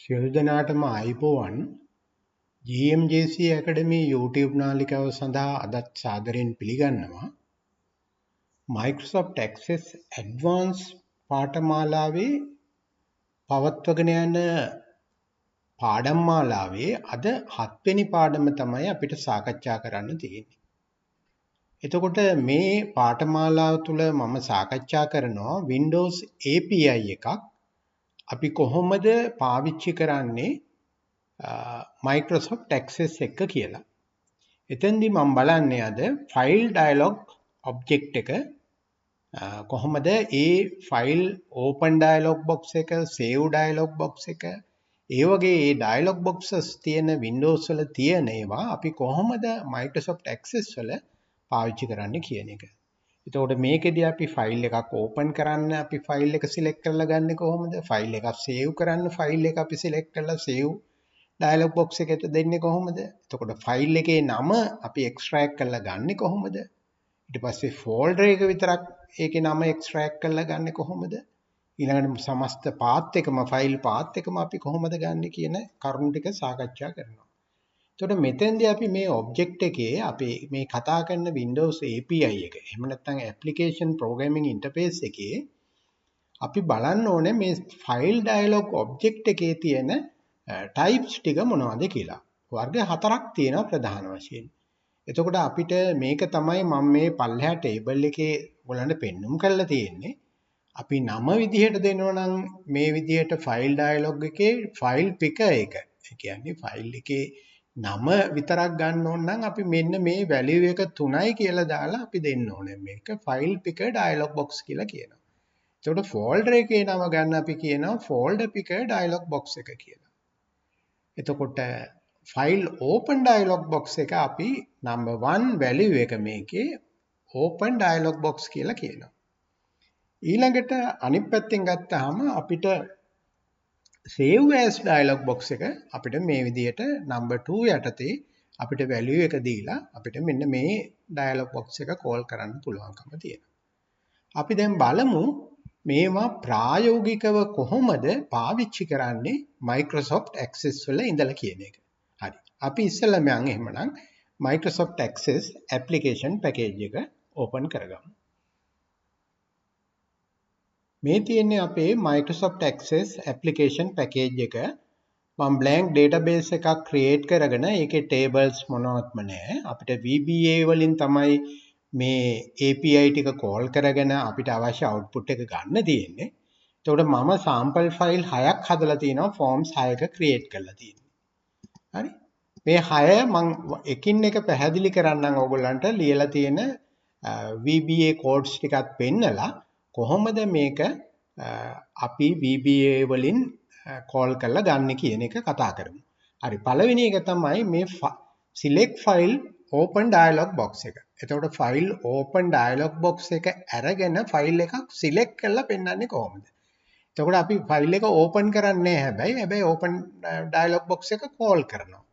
සියලු දෙනාටම ආයුබෝවන්. GMJC Academy YouTube නාලිකාව සඳහා අදත් සාදරයෙන් පිළිගන්නවා. Microsoft Access Advanced පාඨමාලාවේ පවත්වගෙන යන පාඩම් මාලාවේ අද හත්වෙනි පාඩම තමයි අපිට සාකච්ඡා කරන්න තියෙන්නේ. එතකොට මේ පාඨමාලාව තුළ මම සාකච්ඡා කරනවා Windows API එකක් අපි කොහොමද පාවිච්චි කරන්නේ Microsoft Access එක කියලා. එතෙන්දී මම බලන්නේ අද file dialog object එක කොහොමද, ඒ file open dialog box එක, save dialog box එක, ඒ වගේ ඒ dialog boxes තියෙන Windows වල තියෙන ඒවා අපි කොහොමද Microsoft Access වල පාවිච්චි කරන්නේ කියන එක. එතකොට මේකෙදි අපි ෆයිල් එකක් ඕපන් කරන්න අපි ෆයිල් එක සිලෙක්ට් කරලා ගන්නෙ කොහොමද? ෆයිල් එකක් සේව් කරන්න ෆයිල් එක අපි සිලෙක්ට් කරලා සේව් ඩයලොග් බොක්ස් එකට දෙන්නේ කොහොමද? එතකොට ෆයිල් එකේ නම අපි එක්ස්ට්‍රැක්ට් කරලා ගන්නෙ කොහොමද? ඊට පස්සේ ෆෝල්ඩර් එක විතරක් ඒකේ නම එක්ස්ට්‍රැක්ට් කරලා ගන්නෙ කොහොමද? ඊළඟට සමස්ත පාත් එකම, ෆයිල් පාත් එකම අපි කොහොමද ගන්නෙ කියන කරුණු ටික සාකච්ඡා කරනවා. එතකොට මෙතෙන්දී අපි මේ ඔබ්ජෙක්ට් එකේ අපි මේ කතා කරන Windows API එක, එහෙම නැත්නම් Application Programming Interface එකේ අපි බලන්න ඕනේ මේ ෆයිල් ඩයලොග් ඔබ්ජෙක්ට් එකේ තියෙන ටයිප්ස් ටික මොනවද කියලා. වර්ග හතරක් තියෙනවා ප්‍රධාන වශයෙන්. එතකොට අපිට මේක තමයි මම මේ පල්ලෙහා ටේබල් එකේ ඔයගොල්ලන්ට පෙන්නුම් කරලා තියෙන්නේ. අපි නම විදිහට දෙනවා නම් මේ විදිහට ෆයිල් ඩයලොග් එකේ ෆයිල් පිකර් එක. ඒ කියන්නේ ෆයිල් එකේ නම විතරක් ගන්න ඕන නම් අපි මෙන්න මේ වැලියු එක 3යි කියලා දාලා අපි දෙන්න ඕනේ. මේක ෆයිල් පිකර් ඩයලොග් බොක්ස් කියලා කියනවා. එතකොට ෆෝල්ඩර් එකේ නම ගන්න අපි කියනවා ෆෝල්ඩර් පිකර් ඩයලොග් බොක්ස් එක කියලා. එතකොට ෆයිල් ඕපන් ඩයලොග් බොක්ස් එක අපි නම්බර් 1 වැලියු එක මේකේ ඕපන් ඩයලොග් බොක්ස් කියලා කියනවා. ඊළඟට අනිත් පැත්තෙන් ගත්තාම අපිට save as dialog box එක අපිට මේ විදිහට number 2 යටතේ අපිට value එක දීලා අපිට මෙන්න මේ dialog box එක call කරන්න පුළුවන්කම තියෙනවා. අපි දැන් බලමු මේවා ප්‍රායෝගිකව කොහොමද පාවිච්චි කරන්නේ Microsoft Access වල ඉඳලා කියන එක. හරි. අපි ඉස්සෙල්ලාම යන් එහෙමනම් Microsoft Access application package එක open කරගමු. මේ තියෙන්නේ අපේ Microsoft Access application package එක. මම blank database එකක් create කරගෙන ඒකේ tables මොනවත්ම නැහැ. අපිට VBA වලින් තමයි මේ API ටික call කරගෙන අපිට අවශ්‍ය output එක ගන්න තියෙන්නේ. එතකොට මම sample file 6ක් හදලා තිනවා, forms 6ක create කරලා තියෙනවා. හරි. මේ 6 මං එකින් එක පැහැදිලි කරන්නම් ඕගොල්ලන්ට ලියලා තියෙන VBA codes ටිකත් පෙන්නලා කොහොමද මේක අපි VBA වලින් කෝල් කරලා ගන්න කියන එක කතා කරමු. හරි, පළවෙනි එක තමයි මේ select file open dialog box එක. එතකොට file open dialog box එක අරගෙන ෆයිල් එකක් select කරලා පෙන්වන්නේ කොහොමද? එතකොට අපි ෆයිල් එක ඕපන් කරන්නේ නැහැ හැබැයි හැබැයි open dialog box එක කෝල් කරනවා.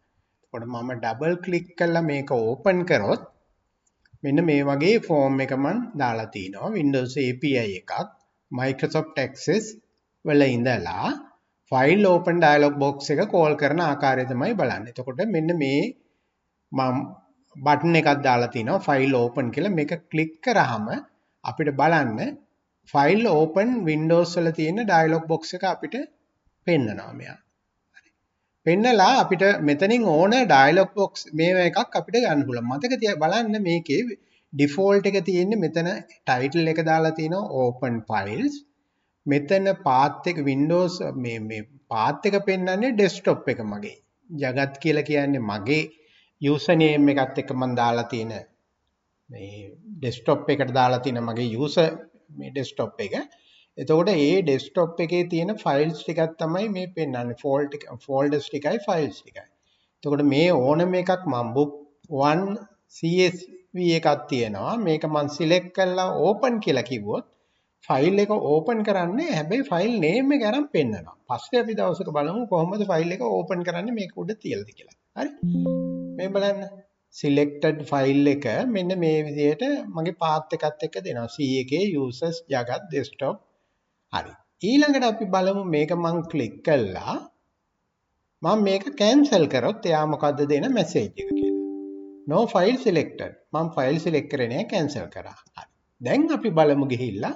එතකොට මම ඩබල් ක්ලික් කරලා මේක ඕපන් කරොත් මෙන්න මේ වගේ ෆෝම් එක මං දාලා තිනවා. Windows API එකක් Microsoft Access වල ඉඳලා ෆයිල් ඕපන් ඩයලොග් බොක්ස් එක කෝල් කරන ආකාරය තමයි බලන්නේ. එතකොට මෙන්න මේ මම බටන් එකක් දාලා තිනවා ෆයිල් ඕපන් කියලා. මේක ක්ලික් කරාම අපිට බලන්න ෆයිල් ඕපන් Windows වල තියෙන ඩයලොග් බොක්ස් එක අපිට පෙන්නනවා මෙයා. පෙන්නලා අපිට මෙතනින් ඕන ඩයලොග් බොක්ස් මේවා එකක් අපිට ගන්න පුළුවන්. මතක තියා බලන්න මේකේ ඩිෆෝල්ට් එක තියෙන්නේ මෙතන ටයිටල් එක දාලා තිනවා open files. මෙතන පාත් එක Windows මේ මේ පාත් එක පෙන්වන්නේ ඩෙස්ක්ටොප් එක මගේ. ජගත් කියලා කියන්නේ මගේ යූසර් නේම් එකත් එක්ක මම දාලා තියෙන මේ ඩෙස්ක්ටොප් එකට දාලා තියෙන මගේ යූසර් මේ ඩෙස්ක්ටොප් එක. එතකොට ඒ ඩෙස්ක්ටොප් එකේ තියෙන ෆයිල්ස් ටිකක් තමයි මේ පෙන්වන්නේ. ෆෝල්ඩර්ස් ටිකයි ෆයිල්ස් ටිකයි. එතකොට මේ ඕනම එකක් මම book 1 CSV එකක් තියෙනවා. මේක මම සිලෙක්ට් කරලා ඕපන් කියලා කිව්වොත් ෆයිල් එක ඕපන් කරන්නේ, හැබැයි ෆයිල් නේම් එක අරන් පෙන්නනවා. පස්සේ අපි දවසක බලමු කොහොමද ෆයිල් එක ඕපන් කරන්නේ මේක උඩ තියලාද කියලා. හරි? මේ බලන්න සිලෙක්ටඩ් ෆයිල් එක මෙන්න මේ විදිහට මගේ පාත් එකත් එක්ක දෙනවා. C එකේ users Jagath desktop. හරි. ඊළඟට අපි බලමු මේක මං ක්ලික් කළා මම මේක කැන්සල් කරොත් එයා මොකද්ද දෙන මැසේජ් එක කියලා. No file selected. මම ෆයිල් සිලෙක්ට් කරේ නෑ, කැන්සල් කරා. හරි. දැන් අපි බලමු ගිහිල්ලා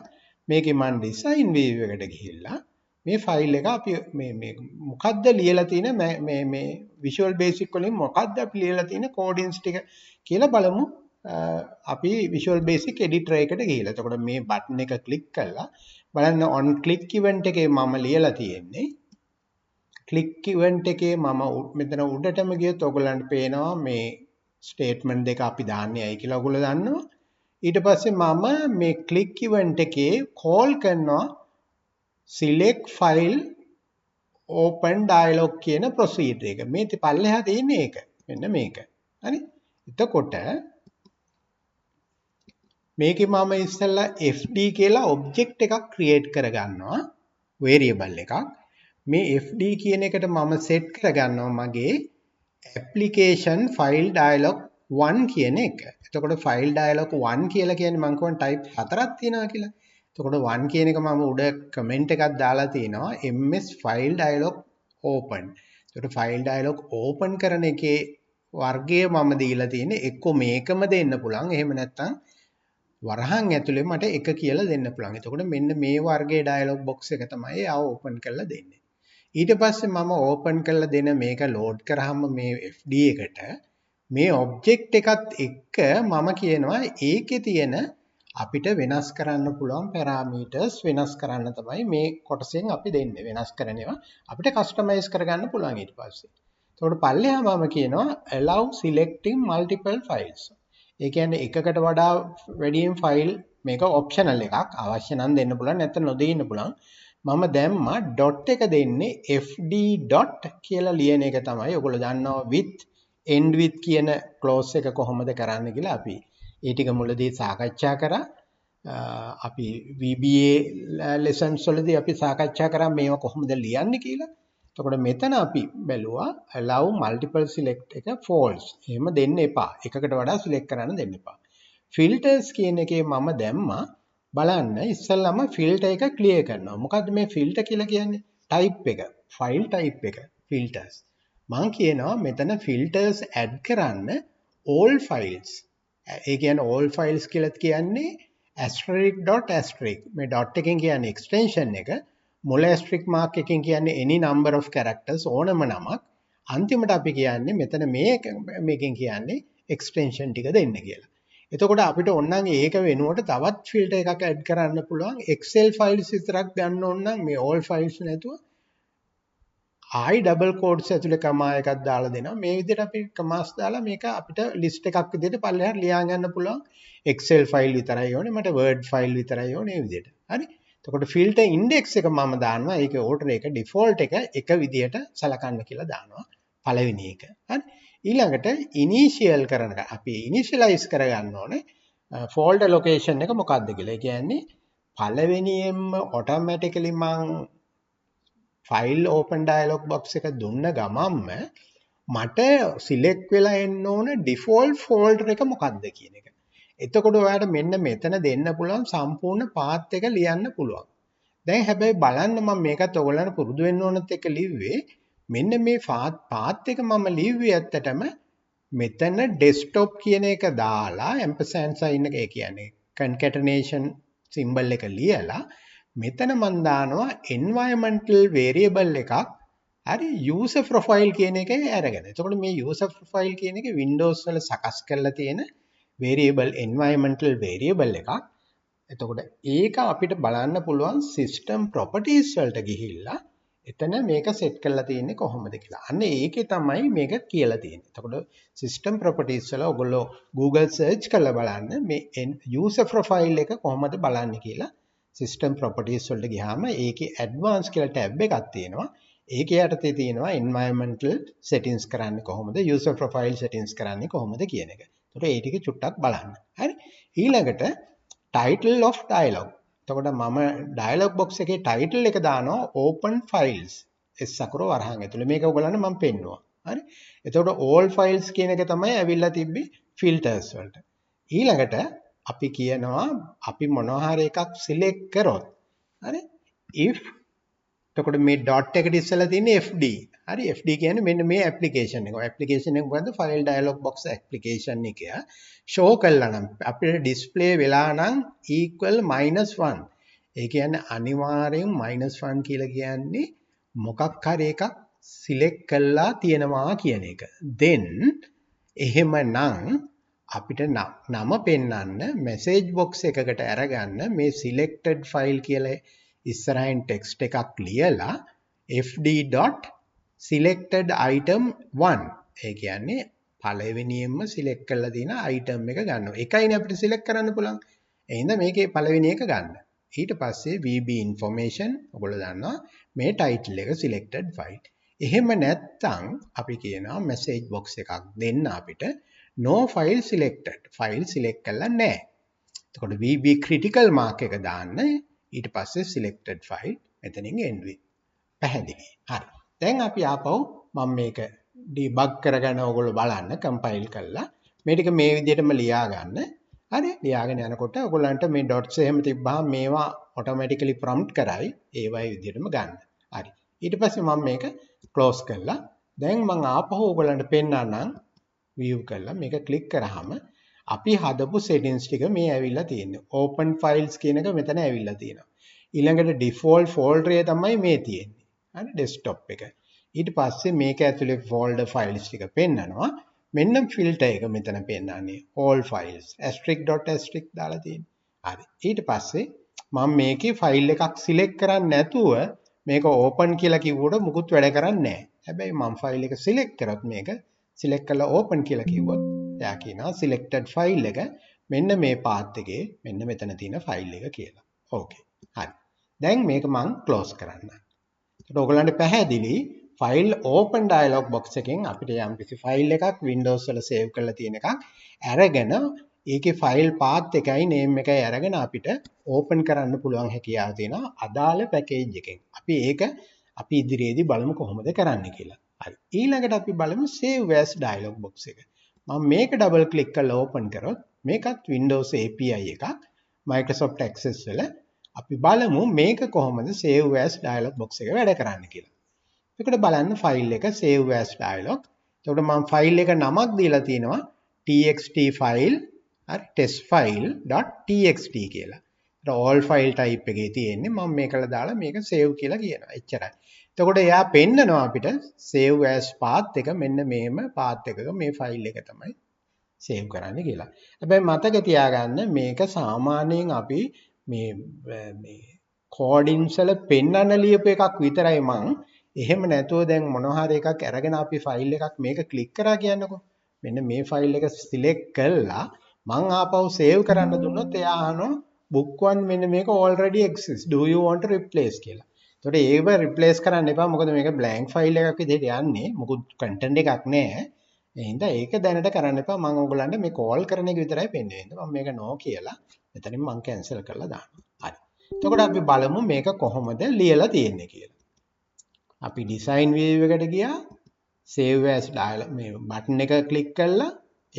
මේකේ මම ඩිසයින් වීව් එකට ගිහිල්ලා මේ ෆයිල් එක අපි මේ මේ මොකද්ද ලියලා තියෙන මේ මේ මේ විෂුවල් බේසික් වලින් මොකද්ද අපි ලියලා තියෙන කෝඩින්ස් ටික කියලා බලමු අපි විෂුවල් බේසික් එඩිටර් එකට ගිහිල්ලා. එතකොට මේ බටන් එක ක්ලික් කරලා බලන්න on click event එකේ මම ලියලා තියෙන්නේ ක්ලික් ඉවෙන්ට් එකේ මම මෙතන උඩටම ගියොත් ඔයගොල්ලන්ට පේනවා මේ ස්ටේට්මන්ට් දෙක අපි දාන්නේ ඇයි කියලා ඔයගොල්ලෝ දන්නවා. ඊට පස්සේ මම මේ ක්ලික් ඉවෙන්ට් එකේ කෝල් කරනවා select file open dialog කියන ප්‍රොසීජර් එක. මේ පල්ලෙහා තියෙන්නේ ඒක. මෙන්න මේක. හරි? එතකොට මේකේ මම ඉස්සෙල්ලා fd කියලා ඔබ්ජෙක්ට් එකක් ක්‍රියේට් කරගන්නවා, වේරියබල් එකක්. මේ fd කියන එකට මම සෙට් කරගන්නවා මගේ ඇප්ලිකේෂන් ෆයිල් ඩයලොග් 1 කියන එක. එතකොට ෆයිල් ඩයලොග් 1 කියලා කියන්නේ මං කියවන ටයිප් හතරක් තියෙනවා කියලා. එතකොට 1 කියන එක මම උඩ කමෙන්ට් එකක් දාලා තිනවා ms file dialog open. එතකොට ෆයිල් ඩයලොග් ඕපන් කරන එකේ වර්ගය මම දීලා තියෙන්නේ එක්ක මේකම දෙන්න පුළුවන්. එහෙම නැත්නම් වරහන් ඇතුලේ මට එක කියලා දෙන්න පුළුවන්. එතකොට මෙන්න මේ වර්ගයේ ඩයලොග් බොක්ස් එක තමයි එයා ඕපන් කරලා දෙන්නේ. ඊට පස්සේ මම ඕපන් කරලා දෙන මේක ලෝඩ් කරාම මේ FD එකට මේ ඔබ්ජෙක්ට් එකත් එක්ක මම කියනවා ඒකේ තියෙන අපිට වෙනස් කරන්න පුළුවන් පැරාමීටර්ස් වෙනස් කරන්න තමයි මේ කොටසෙන් අපි දෙන්නේ. වෙනස් කරන ඒවා අපිට කස්ටමයිස් කරගන්න පුළුවන් ඊට පස්සේ. එතකොට පල්ලෙහා මම කියනවා allow selecting multiple files. ඒ කියන්නේ එකකට වඩා වැඩියෙන් ෆයිල්, මේක ඔප්ෂනල් එකක්. අවශ්‍ය නම් දෙන්න පුළුවන්, නැත්නම් නොදී ඉන්න පුළුවන්. මම දැම්මා ඩොට් එක දෙන්නේ fd dot කියලා ලියන එක තමයි. ඔයගොල්ලෝ දන්නවා with end with කියන ක්ලෝස් එක කොහොමද කරන්න කියලා අපි ඒ ටික මුලදී සාකච්ඡා කරා. අපි VBA lessons වලදී අපි සාකච්ඡා කරා මේවා කොහොමද ලියන්නේ කියලා. එතකොට මෙතන අපි බැලුවා allow multiple select එක false. එහෙම දෙන්න එපා. එකකට වඩා select කරන්න දෙන්න එපා. Filters කියන එකේ මම දැම්මා බලන්න ඉස්සෙල්ලාම ෆිල්ටර් එක ක්ලියර් කරනවා. මොකද්ද මේ ෆිල්ටර් කියලා කියන්නේ? ටයිප් එක. ෆයිල් ටයිප් එක. ෆිල්ටර්ස්. මං කියනවා මෙතන ෆිල්ටර්ස් ඇඩ් කරන්න all files. ඒ කියන්නේ all files කියලා කියන්නේ asterisk dot asterisk. මේ dot එකෙන් කියන්නේ extension එක. මුල asterisk mark එකෙන් කියන්නේ any number of characters, ඕනම නමක්. අන්තිමට අපි කියන්නේ මෙතන මේ මේකෙන් කියන්නේ extension ටික දෙන්න කියලා. එතකොට අපිට ඕනනම් ඒක වෙනුවට තවත් ෆිල්ටර් එකක් ඇඩ් කරන්න පුළුවන්. Excel files විතරක් ගන්න ඕන නම් මේ all files නැතුව ආයි ඩබල් කෝඩ්ස් ඇතුලේ කමා එකක් දාලා දෙනවා. මේ විදිහට අපි කමාස් දාලා මේක අපිට ලිස්ට් එකක් විදිහට පල්ලෙහාට ලියා ගන්න පුළුවන්. Excel file විතරයි ඕනේ මට, Word file විතරයි ඕනේ, මේ විදිහට. හරි. එතකොට ෆිල්ටර් ඉන්ඩෙක්ස් එක මම දානවා. ඒකේ ඕඩර් එක ඩිෆෝල්ට් එක එක විදිහට සලකන්න කියලා දානවා. පළවෙනි එක. හරි. ඊළඟට ඉනිෂියල් කරන අපි ඉනිෂියලයිස් කරගන්න ඕනේ ෆෝල්ඩර් ලොකේෂන් එක මොකක්ද කියලා. ඒ කියන්නේ පළවෙනියෙන්ම ඔටෝමැටිකලි මං ෆයිල් ඕපන් ඩයලොග් බොක්ස් එක දුන්න ගමන්ම මට සිලෙක්ට් වෙලා එන්න ඕන ඩිෆෝල්ට් ෆෝල්ඩර් එක මොකක්ද කියන එක. එතකොට ඔයාලට මෙන්න මෙතන දෙන්න පුළුවන් සම්පූර්ණ පාත් එක ලියන්න පුළුවන්. දැන් හැබැයි බලන්න මම මේකත් ඔයගොල්ලන්ට පුරුදු වෙන්න ඕනත් එක්ක ලිව්වේ මෙන්න මේ පාත් එක මම ලිව්වේ ඇත්තටම මෙතන ඩෙස්ක්ටොප් කියන එක දාලා ඇම්පර්සෑන්ඩ් සයින් එක, ඒ කියන්නේ කන්කැටනේෂන් සිම්බල් එක ලියලා මෙතන මං දානවා environmental variable එකක්, හරි, user profile කියන එක අරගෙන. එතකොට මේ user profile කියන එක Windows වල සකස් කරලා තියෙන variable, environmental variable එකක්. එතකොට ඒක අපිට බලන්න පුළුවන් system properties වලට ගිහිල්ලා එතන මේක සෙට් කරලා තියෙන්නේ කොහොමද කියලා. අන්න ඒකේ තමයි මේක කියලා තියෙන්නේ. එතකොට system properties වල ඔයගොල්ලෝ Google search කරලා බලන්න මේ user profile එක කොහොමද බලන්නේ කියලා. System properties වලට ගියාම ඒකේ advanced කියලා ටැබ් එකක් තියෙනවා. ඒකේ යටතේ තියෙනවා environmental settings කරන්නේ කොහොමද, user profile settings කරන්නේ කොහොමද කියන එක. එතකොට ඒ ටික චුට්ටක් බලන්න. හරි. ඊළඟට title of dialog. එතකොට මම dialog box එකේ title එක දානවා open files. S අකුර වරහන් ඇතුලේ. මේක ඔයගොල්ලන්ට මම පෙන්නුවා. හරි. එතකොට all files කියන එක තමයි ඇවිල්ලා තිබ්බේ filters වලට. ඊළඟට අපි කියනවා අපි මොනවා හරි එකක් select කරොත්, හරි, if, එතකොට මේ dot එකට ඉස්සෙල්ලා තියෙන්නේ fd. හරි, FD කියන්නේ මෙන්න මේ ඇප්ලිකේෂන් එක. ඇප්ලිකේෂන් එක මොකද්ද? ෆයිල් ඩයලොග් බොක්ස් ඇප්ලිකේෂන් එක ෂෝ කළා නම් අපිට ඩිස්ප්ලේ වෙලා නම් equal -1. ඒ කියන්නේ අනිවාර්යෙන් -1 කියලා කියන්නේ මොකක් හරි එකක් සිලෙක්ට් කරලා තියෙනවා කියන එක. Then එහෙමනම් අපිට නම පෙන්වන්න මැසේජ් බොක්ස් එකකට අරගන්න මේ selected file කියලා ඉස්සරහින් ටෙක්ස්ට් එකක් ලියලා fd.selected item 1. ඒ කියන්නේ පළවෙනියෙන්ම සිලෙක්ට් කරලා තියෙන අයිටම් එක ගන්නවා. එකයිනේ අපිට සිලෙක්ට් කරන්න පුළුවන්. ඒ හින්දා මේකේ පළවෙනි එක ගන්න. ඊට පස්සේ VB information ඔයගොල්ලෝ දන්නවා මේ ටයිටල් එක selected file. එහෙම නැත්නම් අපි කියනවා මැසේජ් බොක්ස් එකක් දෙන්න අපිට no file selected. File select කරලා නැහැ. එතකොට VB critical mark එක දාන්න. ඊට පස්සේ selected file මෙතනින් end with. පැහැදිලි. හරි. දැන් අපි ආපහු මම මේක ඩිබග් කරගෙන ඔයගොල්ලෝ බලන්න කම්පයිල් කරලා මේ ටික මේ විදිහටම ලියා ගන්න. හරි. ලියාගෙන යනකොට ඔයගොල්ලන්ට මේ ඩොට්ස් එහෙම තිබ්බහම මේවා ඔටෝමැටිකලි ප්‍රොම්ප්ට් කරයි. ඒවයි විදිහටම ගන්න. හරි. ඊට පස්සේ මම මේක ක්ලෝස් කරලා දැන් මම ආපහු ඔයගොල්ලන්ට පෙන්නන්නම් view කරලා මේක ක්ලික් කරාම අපි හදපු සෙටින්ග්ස් ටික මේ ඇවිල්ලා තියෙන්නේ. Open files කියන එක මෙතන ඇවිල්ලා තියෙනවා. ඊළඟට ඩිෆෝල්ට් ෆෝල්ඩර් එක තමයි මේ තියෙන්නේ. හරි, ඩෙස්ක්ටොප් එක. ඊට පස්සේ මේක ඇතුලේ ෆෝල්ඩර් ෆයිල්ස් ටික පෙන්නනවා. මෙන්න ෆිල්ටර් එක මෙතන පෙන්නන්නේ. All files asterisk dot asterisk දාලා තියෙන්නේ. හරි. ඊට පස්සේ මම මේකේ ෆයිල් එකක් සිලෙක්ට් කරන්නේ නැතුව මේක ඕපන් කියලා කිව්වොත් මුකුත් වැඩ කරන්නේ නැහැ. හැබැයි මම ෆයිල් එක සිලෙක්ට් කරොත්, මේක සිලෙක්ට් කරලා ඕපන් කියලා කිව්වොත් එයා කියනවා සිලෙක්ටඩ් ෆයිල් එක මෙන්න මේ පාත් එකේ මෙන්න මෙතන තියෙන ෆයිල් එක කියලා. ඕකේ. හරි. දැන් මේක මං ක්ලෝස් කරන්න. එතකොට ඔයගොල්ලන්ට පැහැදිලි ෆයිල් ඕපන් ඩයලොග් බොක්ස් එකෙන් අපිට යම්කිසි ෆයිල් එකක් Windows වල සේව් කරලා තියෙන එකක් අරගෙන ඒකේ ෆයිල් පාත් එකයි නේම් එකයි අරගෙන අපිට ඕපන් කරන්න පුළුවන් හැකියාව තියෙනවා අදාළ පැකේජ් එකෙන්. අපි ඒක අපි ඉදිරියේදී බලමු කොහොමද කරන්න කියලා. හරි. ඊළඟට අපි බලමු save as dialog box එක. මම මේක ඩබල් ක්ලික් කරලා ඕපන් කරොත් මේකත් Windows API එකක්, Microsoft Access වල. අපි බලමු මේක කොහොමද save as dialog box එක වැඩ කරන්න කියලා. එතකොට බලන්න ෆයිල් එක save as dialog. එතකොට මම ෆයිල් එක නමක් දීලා තිනවා txt file, හරි, test file.txt කියලා. ඒතර all file type එකේ තියෙන්නේ. මම මේකල දාලා මේක save කියලා කියනවා. එච්චරයි. එතකොට එයා පෙන්නනවා අපිට save as path එක මෙන්න මෙහෙම path එකක මේ ෆයිල් එක තමයි save කරන්න කියලා. හැබැයි මතක තියාගන්න මේක සාමාන්‍යයෙන් අපි මේ මේ කෝඩින්ස් වල පෙන්වන්න ලියපු එකක් විතරයි මං. එහෙම නැතුව දැන් මොන හරි එකක් අරගෙන අපි ෆයිල් එකක් මේක ක්ලික් කරා කියන්නකෝ. මෙන්න මේ ෆයිල් එක සිලෙක්ට් කළා මං ආපහු සේව් කරන්න දුන්නොත් එයා අහනවා book 1 මෙන්න මේක already exists, do you want to replace කියලා. එතකොට ඒව රිප්ලේස් කරන්න එපා. මොකද මේක බ්ලැන්ක් ෆයිල් එකක් විදිහට යන්නේ. මොකුත් කන්ටෙන්ට් එකක් නෑ. ඒ හින්දා ඒක දැනට කරන්න එපා. මං ඔයගොල්ලන්ට මේ කෝල් කරන එක විතරයි පෙන්වන්නේ. මම මේක නෝ කියලා මෙතනින් මං කැන්සල් කරලා දානවා. හරි. එතකොට අපි බලමු මේක කොහොමද ලියලා තියෙන්නේ කියලා. අපි ඩිසයින් වීව් එකට ගියා. Save as dialog මේ බටන් එක ක්ලික් කළා.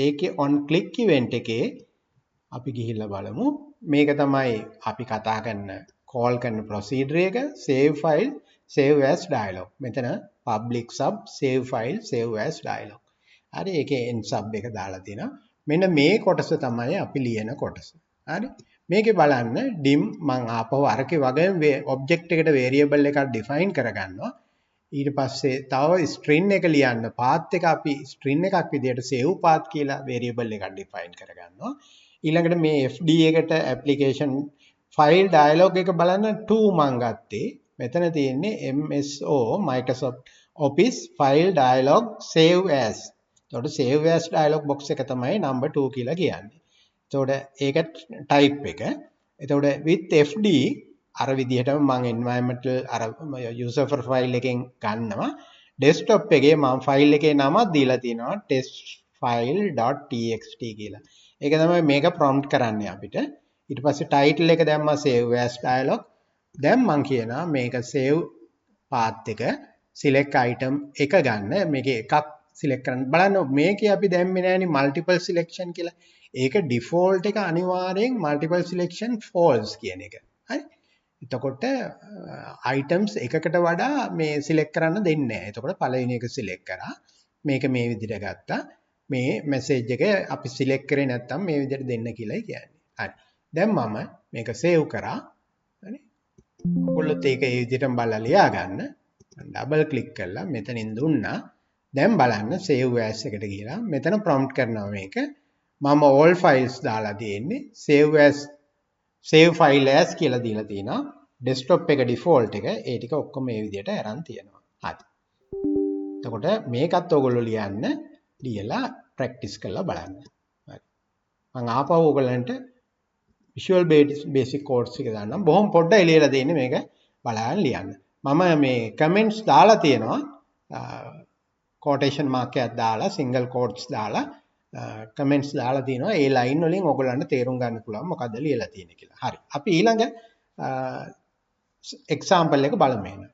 ඒකේ on click event එකේ අපි ගිහිල්ලා බලමු. මේක තමයි අපි කතා කරන කෝල් කරන ප්‍රොසීඩර් එක, save file save as dialog. මෙතන public sub save file save as dialog. හරි, ඒකේ end sub එක දාලා තියෙනවා. මෙන්න මේ කොටස තමයි අපි ලියන කොටස. හරි, මේකේ බලන්න dim මං ආපහු අරකේ වගේම ඔබ්ජෙක්ට් එකට වේරියබල් එකක් ඩිෆයින් කරගන්නවා. ඊට පස්සේ තව ස්ට්‍රින් එක ලියන්න පාත් එක අපි ස්ට්‍රින් එකක් විදියට save path කියලා වේරියබල් එකක් ඩිෆයින් කරගන්නවා. ඊළඟට මේ fd එකට ඇප්ලිකේෂන් ෆයිල් ඩයලොග් එක බලන්න 2 මං ගත්තේ. මෙතන තියෙන්නේ MSO Microsoft Office file dialog save as. එතකොට save as dialog box එක තමයි number 2 කියලා කියන්නේ. එතකොට ඒක type එක. එතකොට with fd අර විදිහටම මං environmental අර user profile එකෙන් ගන්නවා. Desktop එකේ මං ෆයිල් එකේ නමක් දීලා තියෙනවා testfile.txt කියලා. ඒක තමයි මේක ප්‍රොම්ප්ට් කරන්නේ අපිට. ඊට පස්සේ ටයිටල් එක දැම්මා save as dialog. දැන් මං කියනවා මේක save path එක select item එක ගන්න. මේකේ එකක් select කරන්න. බලන්න මේකේ අපි දැම්මේ නෑනේ multiple selection කියලා. ඒක default එක අනිවාර්යෙන් multiple selection false කියන එක. හරි. එතකොට අයිටම්ස් එකකට වඩා මේ සිලෙක්ට් කරන්න දෙන්නේ නැහැ. එතකොට පළවෙනි එක සිලෙක්ට් කරා. මේක මේ විදිහට ගත්තා. මේ මැසේජ් එක අපි සිලෙක්ට් කරේ නැත්තම් මේ විදිහට දෙන්න කියලායි කියන්නේ. හරි. දැන් මම මේක සේව් කරා. හරි. ඔයගොල්ලොත් ඒක ඒ විදිහටම බලලා ලියා ගන්න. ඩබල් ක්ලික් කරලා මෙතනින් දුන්නා. දැන් බලන්න සේව් ඇස් එකට ගිහලා මෙතන ප්‍රොම්ප්ට් කරනවා මේක. මම all files දාලා තියෙන්නේ. save as save file as කියලා දීලා තියෙනවා. ඩෙස්ක්ටොප් එක ඩිෆෝල්ට් එක ඒ ටික ඔක්කොම මේ විදිහට අරන් තියෙනවා. හරි. එතකොට මේකත් ඔයගොල්ලෝ ලියන්න ලියලා ප්‍රැක්ටිස් කරලා බලන්න. හරි. මම ආපහු ඔයගොල්ලන්ට Visual Basic codes එක දාන්නම්. බොහොම පොඩ්ඩයි ලියලා දෙන්නේ මේක බලාගෙන ලියන්න. මම මේ කමෙන්ට්ස් දාලා තියෙනවා. කෝටේෂන් මාක් එකක් දාලා සිංගල් කෝට්ස් දාලා කමෙන්ට්ස් දාලා තියෙනවා. ඒ ලයින් වලින් ඔයගොල්ලන්ට තේරුම් ගන්න පුළුවන් මොකද්ද ලියලා තියෙන්නේ කියලා. හරි. අපි ඊළඟ එක්සැම්පල් එක බලමු එහෙනම්.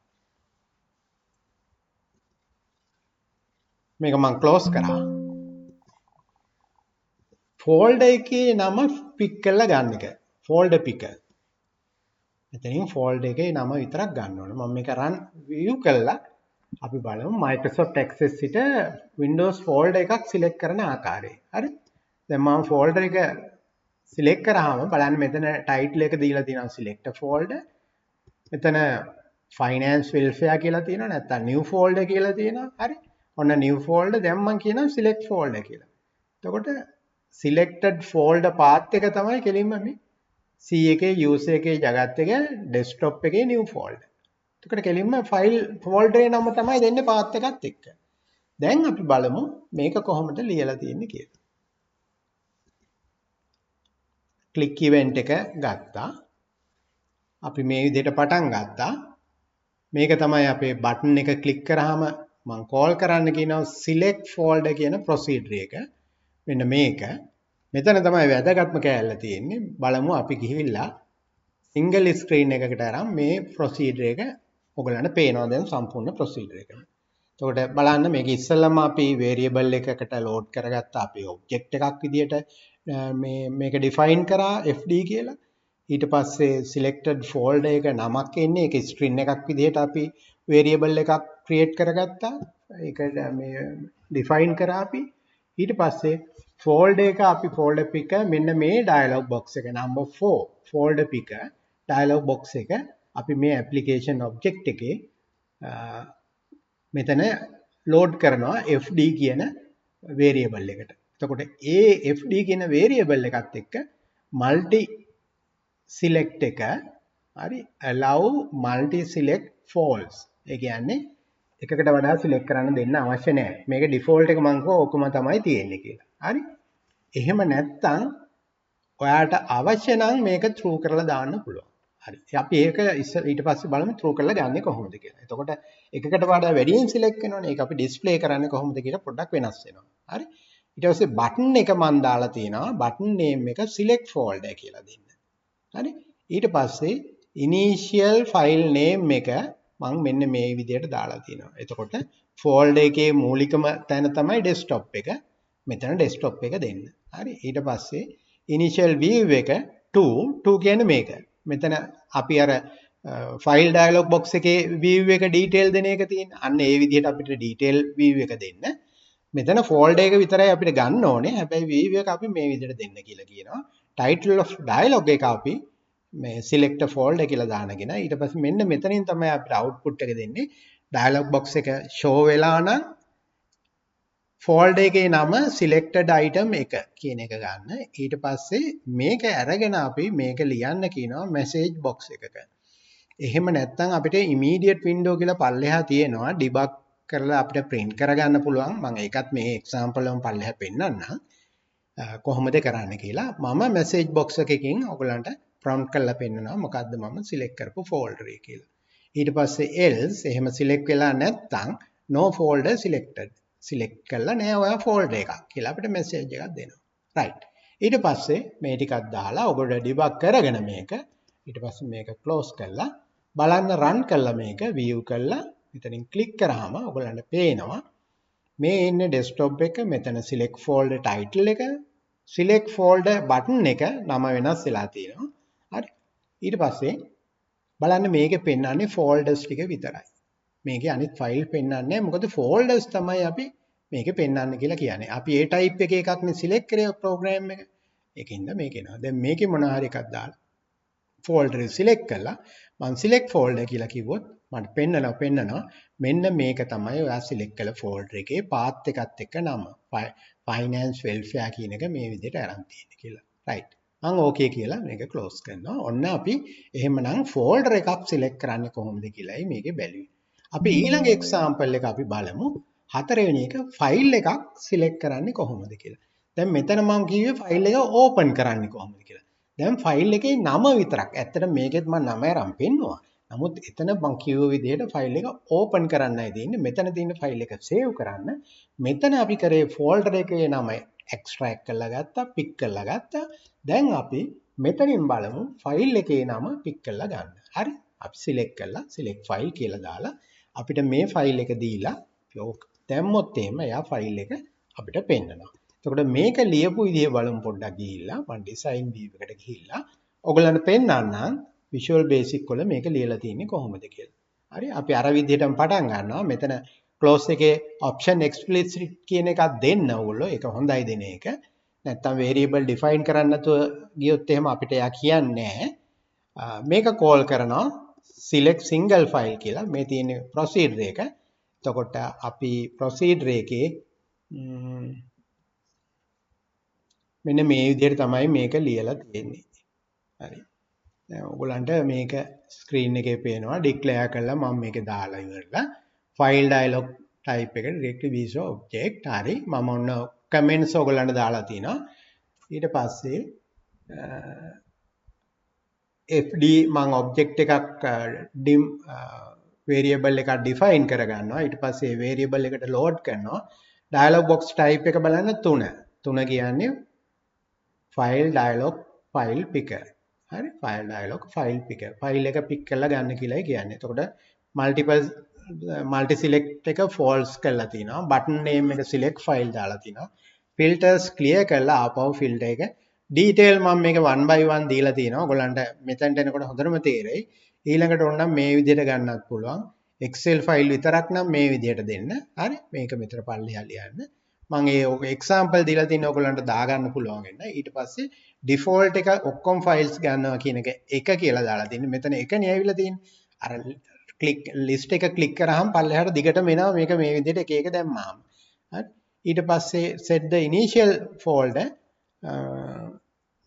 මේක මම ක්ලෝස් කරා. ෆෝල්ඩර් එකේ නම පික් කරලා ගන්න එක. ෆෝල්ඩර් පිකර්. මෙතනින් ෆෝල්ඩර් එකේ නම විතරක් ගන්න ඕනේ. මම මේක රන් view කරලා අපි බලමු Microsoft Access සිට Windows folder එකක් සිලෙක්ට් කරන ආකාරය. හරි. දැන් මම ෆෝල්ඩර් එක සිලෙක්ට් කරාම බලන්න මෙතන ටයිටල් එක දීලා තියෙනවා select a folder. මෙතන finance welfare කියලා තියෙනවා නැත්නම් new folder කියලා තියෙනවා. හරි. ඔන්න new folder දැන් මම කියනවා select folder කියලා. එතකොට selected folder path එක තමයි කෙලින්ම මේ C එකේ user එකේ ජගත් එක desktop එකේ new folder. එතකොට කෙලින්ම ෆයිල් ෆෝල්ඩරේ නම තමයි දෙන්නේ පාත් එකත් එක්ක. දැන් අපි බලමු මේක කොහොමද ලියලා තියෙන්නේ කියලා. ක්ලික් ඉවෙන්ට් එක ගත්තා. අපි මේ විදිහට පටන් ගත්තා. මේක තමයි අපේ බටන් එක ක්ලික් කරාම මම කෝල් කරන්න කියනවා select folder කියන ප්‍රොසීඩර් එක. මෙන්න මේක. මෙතන තමයි වැදගත්ම කෑල්ල තියෙන්නේ. බලමු අපි ගිහිල්ලා සිංගල් ස්ක්‍රීන් එකකට අරන් මේ ප්‍රොසීඩර් එක ඔයගලන්ට පේනවා දැන් සම්පූර්ණ ප්‍රොසීඩර් එකම. එතකොට බලන්න මේක ඉස්සෙල්ලම අපි වේරියබල් එකකට ලෝඩ් කරගත්ත අපේ ඔබ්ජෙක්ට් එකක් විදියට මේ මේක ඩිෆයින් කරා fd කියලා. ඊට පස්සේ සිලෙක්ටඩ් ෆෝල්ඩර් එක නමක් එන්නේ ඒක ස්ට්‍රින් එකක් විදියට අපි වේරියබල් එකක් ක්‍රියේට් කරගත්තා. ඒක මේ ඩිෆයින් කරා අපි. ඊට පස්සේ ෆෝල්ඩර් එක අපි ෆෝල්ඩර් පික මෙන්න මේ ඩයලොග් බොක්ස් එක නම්බර් 4 ෆෝල්ඩර් පික ඩයලොග් බොක්ස් එක අපි මේ ඇප්ලිකේෂන් ඔබ්ජෙක්ට් එකේ මෙතන ලෝඩ් කරනවා fd කියන වේරියබල් එකට. එතකොට ඒ fd කියන වේරියබල් එකත් එක්ක මල්ටි සිලෙක්ට් එක හරි allow multi select false. ඒ කියන්නේ එකකට වඩා සිලෙක්ට් කරන්න දෙන්න අවශ්‍ය නැහැ. මේක ඩිෆෝල්ට් එක මං කිව්වා ඔකම තමයි තියෙන්නේ කියලා. හරි. එහෙම නැත්තම් ඔයාට අවශ්‍ය නම් මේක ත්‍රූ කරලා දාන්න පුළුවන්. හරි. අපි ඒක ඊට පස්සේ බලමු ත්‍රූ කරලා ගන්නෙ කොහොමද කියලා. එතකොට එකකට වඩා වැඩියෙන් සිලෙක්ට් වෙනවනේ. ඒක අපි ඩිස්ප්ලේ කරන්නේ කොහොමද කියලා පොඩ්ඩක් වෙනස් වෙනවා. හරි. ඊට පස්සේ බටන් එක මං දාලා තියෙනවා. බටන් නේම් එක සිලෙක්ට් ෆෝල්ඩර් කියලා දෙන්න. හරි. ඊට පස්සේ ඉනිෂියල් ෆයිල් නේම් එක මං මෙන්න මේ විදිහට දාලා තියෙනවා. එතකොට ෆෝල්ඩර් එකේ මූලිකම තැන තමයි ඩෙස්ක්ටොප් එක. මෙතන ඩෙස්ක්ටොප් එක දෙන්න. හරි. ඊට පස්සේ ඉනිෂියල් view එක 2 2 කියන්නේ මේක. මෙතන අපි අර ෆයිල් ඩයලොග් බොක්ස් එකේ view එක ඩීටේල් දෙන එක තියෙන. අන්න ඒ විදිහට අපිට ඩීටේල් view එක දෙන්න. මෙතන ෆෝල්ඩර් එක විතරයි අපිට ගන්න ඕනේ. හැබැයි view එක අපි මේ විදිහට දෙන්න කියලා කියනවා. ටයිටල් ඔෆ් ඩයලොග් එක අපි මේ select a folder කියලා දානගෙන ඊට පස්සේ මෙන්න මෙතනින් තමයි අපිට අවුට්පුට් එක දෙන්නේ. ඩයලොග් බොක්ස් එක ෂෝ වෙලා නම් ෆෝල්ඩර් එකේ නම selected item එක කියන එක ගන්න. ඊට පස්සේ මේක අරගෙන අපි මේක ලියන්න කියනවා මැසේජ් බොක්ස් එකක. එහෙම නැත්නම් අපිට ඉමීඩියට් වින්ඩෝ කියලා පල්ලෙහා තියෙනවා ඩිබග් කරලා අපිට ප්‍රින්ට් කරගන්න පුළුවන්. මම ඒකත් මේ එක්සැම්පල් එකම පල්ලෙහා පෙන්නන්නම්. කොහොමද කරන්න කියලා. මම මැසේජ් බොක්ස් එකකින් ඔයගලන්ට ප්‍රොම්ප්ට් කරලා පෙන්නනවා මොකද්ද මම සිලෙක්ට් කරපු ෆෝල්ඩර් එක කියලා. ඊට පස්සේ else එහෙම සිලෙක්ට් වෙලා නැත්නම් no folder selected. Select කරලා නෑ ඔයා ෆෝල්ඩර් එකක් කියලා අපිට මැසේජ් එකක් දෙනවා. රයිට්. ඊට පස්සේ මේ ටිකක් දාලා ඔයගොල්ලෝ ඩිබග් කරගෙන මේක ඊට පස්සේ මේක ක්ලෝස් කරලා බලන්න රන් කරලා මේක view කරලා මෙතනින් ක්ලික් කරාම ඔයගොල්ලන්ට පේනවා මේ ඉන්නේ ඩෙස්ක්ටොප් එක මෙතන select folder title එක select folder button එක නම වෙනස් වෙලා තියෙනවා. හරි. ඊට පස්සේ බලන්න මේකේ පෙන්වන්නේ ෆෝල්ඩර්ස් ටික විතරයි. මේකේ අනිත් ෆයිල් පෙන්වන්නේ නැහැ. මොකද ෆෝල්ඩර්ස් තමයි අපි මේකේ පෙන්වන්න කියලා කියන්නේ. අපි ඒ ටයිප් එකේ එකක් නේ සිලෙක්ට් කරේ ප්‍රෝග්‍රෑම් එක. ඒකින්ද මේක එනවා. දැන් මේකේ මොන හරි එකක් දාලා ෆෝල්ඩර් එක සිලෙක්ට් කළා. මං සිලෙක්ට් ෆෝල්ඩර් කියලා කිව්වොත් මට පෙන්නනවා මෙන්න මේක තමයි ඔයා සිලෙක්ට් කළ ෆෝල්ඩර් එකේ පාත් එකත් එක්ක නම. ෆයිනෑන්ස් වෙල්ෆෙයාර් කියන එක මේ විදිහට අරන් තියෙන්නේ කියලා. රයිට්. මං ඕකේ කියලා මේක ක්ලෝස් කරනවා. ඔන්න අපි එහෙමනම් ෆෝල්ඩර් එකක් සිලෙක්ට් කරන්නේ කොහොමද කියලායි මේකේ බැලුවේ. අපි ඊළඟ එක්සැම්පල් එක අපි බලමු. හතරවෙනි එක ෆයිල් එකක් සිලෙක්ට් කරන්නේ කොහොමද කියලා. දැන් මෙතන මං කිව්වේ ෆයිල් එක ඕපන් කරන්නේ කොහොමද කියලා. දැන් ෆයිල් එකේ නම විතරක්. ඇත්තට මේකෙත් මං නම අරන් පෙන්නුවා. නමුත් එතන මං කිව්ව විදිහට ෆයිල් එක ඕපන් කරන්නයි තියෙන්නේ. මෙතන තියෙන ෆයිල් එක සේව් කරන්න. මෙතන අපි කරේ ෆෝල්ඩර් එකේ නම එක්ස්ට්‍රැක්ට් කරලා ගත්තා, පික් කරලා ගත්තා. දැන් අපි මෙතනින් බලමු ෆයිල් එකේ නම පික් කරලා ගන්න. හරි. අපි සිලෙක්ට් කරලා සිලෙක්ට් ෆයිල් කියලා දාලා අපිට මේ ෆයිල් එක දීලා දැම්මොත් එහෙම එයා ෆයිල් එක අපිට පෙන්නනවා. එතකොට මේක ලියපු විදිය බලමු පොඩ්ඩක් ගිහිල්ලා. මම ඩිසයින් වීව් එකට ගිහිල්ලා ඔයගොල්ලන්ට පෙන්නන්නම් විෂුවල් බේසික් වල මේක ලියලා තියෙන්නේ කොහොමද කියලා. හරි. අපි අර විදිහටම පටන් ගන්නවා. මෙතන ක්ලෝස් එකේ ඔප්ෂන් එක්ස්ප්ලිසිට් කියන එකක් දෙන්න ඕගොල්ලෝ. ඒක හොඳයි දෙන එක. නැත්තම් වේරියබල් ඩිෆයින් කරන්න නැතුව ගියොත් එහෙම අපිට එයා කියන්නේ නැහැ. මේක කෝල් කරනවා select single file කියලා. මේ තියෙන ප්‍රොසීඩර් එක. එතකොට අපි ප්‍රොසීඩර් එකේ මෙන්න මේ විදිහට තමයි මේක ලියලා තියෙන්නේ. හරි. දැන් ඔයගොල්ලන්ට මේක ස්ක්‍රීන් එකේ පේනවා. ඩික්ලෙයාර් කරලා මම මේක දාලා ඉවරලා ෆයිල් ඩයලොග් ටයිප් එකට directly visual object. හරි. මම ඔන්න කමෙන්ට්ස් ඔයගොල්ලන්ට දාලා තිනවා. ඊට පස්සේ fd මං ඔබ්ජෙක්ට් එකක් dim variable එකක් ඩිෆයින් කරගන්නවා. ඊට පස්සේ ඒ වේරියබල් එකට ලෝඩ් කරනවා. ඩයලොග් බොක්ස් ටයිප් එක බලන්න 3. 3 කියන්නේ ෆයිල් ඩයලොග් ෆයිල් පිකර්. හරි. File dialog file picker. File එක පික් කරලා ගන්න කියලායි කියන්නේ. එතකොට මල්ටිපල් මල්ටි සිලෙක්ට් එක ෆෝල්ස් කරලා තිනවා. බටන් නේම් එක සිලෙක්ට් ෆයිල් දාලා තිනවා. ෆිල්ටර්ස් ක්ලියර් කරලා ආපහු ෆිල්ටර් එක ඩීටේල් මම මේක 1 by 1 දීලා තිනවා. ඔයගොල්ලන්ට මෙතනට එනකොට හොඳටම තේරෙයි. ඊළඟට ඕන නම් මේ විදිහට ගන්නත් පුළුවන්. Excel file විතරක් නම් මේ විදිහට දෙන්න. හරි. මේක මෙතන පල්ලෙහා ලියන්න. මම ඒ ඔක එක්සැම්පල් දීලා තින ඔයගොල්ලන්ට දාගන්න පුළුවන් වෙන්න. ඊට පස්සේ ඩිෆෝල්ට් එක ඔක්කොම ෆයිල්ස් ගන්නවා කියන එක එක කියලා දාලා තින්නේ. මෙතන එක නේ ඇවිල්ලා තියෙන්නේ. අර ක්ලික් ලිස්ට් එක ක්ලික් කරාම පල්ලෙහාට දිගටම එනවා මේක මේ විදිහට එක එක දැම්මාම. හරි. ඊට පස්සේ set the initial folder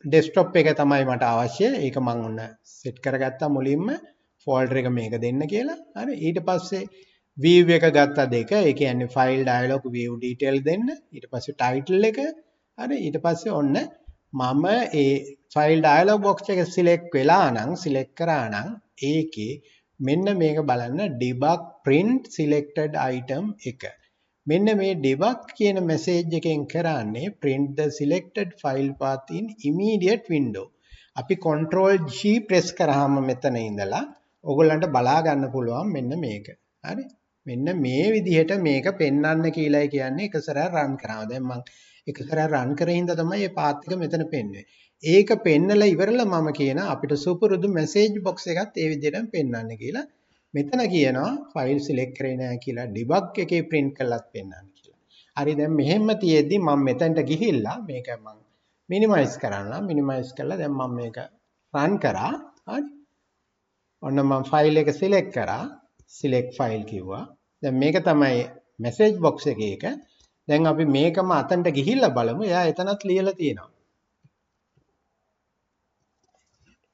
desktop එක තමයි මට අවශ්‍ය. ඒක මං ඔන්න සෙට් කරගත්තා මුලින්ම ෆෝල්ඩර් එක මේක දෙන්න කියලා. හරි. ඊට පස්සේ view එක ගත්තා දෙක. ඒ කියන්නේ file dialog view detail දෙන්න. ඊට පස්සේ title එක. හරි. ඊට පස්සේ ඔන්න මම ඒ file dialog box එක select වෙලා නම් select කරා නම් ඒකේ මෙන්න මේක බලන්න debug print selected item එක. මෙන්න මේ debug කියන මැසේජ් එකෙන් කරන්නේ print the selected file path in immediate window. අපි control G press කරාම මෙතන ඉඳලා ඔයගොල්ලන්ට බලා ගන්න පුළුවන් මෙන්න මේක. හරි. මෙන්න මේ විදිහට මේක පෙන්වන්න කියලායි කියන්නේ එක සැරයක් රන් කරාම. දැන් මං එක සැරයක් රන් කරේ හින්දා තමයි මේ පාත් එක මෙතන පෙන්නුවේ. ඒක පෙන්නලා ඉවරලා මම කියන අපිට සුපුරුදු මැසේජ් බොක්ස් එකත් ඒ විදිහටම පෙන්වන්න කියලා. මෙතන කියනවා ෆයිල් සිලෙක්ට් කරේ නෑ කියලා ඩිබග් එකේ ප්‍රින්ට් කරලත් පෙන්වන්න කියලා. හරි. දැන් මෙහෙම තියෙද්දි මම මෙතනට ගිහිල්ලා මේක මං මිනිමයිස් කරන්න. මිනිමයිස් කරලා දැන් මම මේක රන් කරා. හරි. ඔන්න මම ෆයිල් එක සිලෙක්ට් කරා. සිලෙක්ට් ෆයිල් කිව්වා. දැන් මේක තමයි මැසේජ් බොක්ස් එකේ එක. දැන් අපි මේකම අතන්ට ගිහිල්ලා බලමු. එයා එතනත් ලියලා තියෙනවා.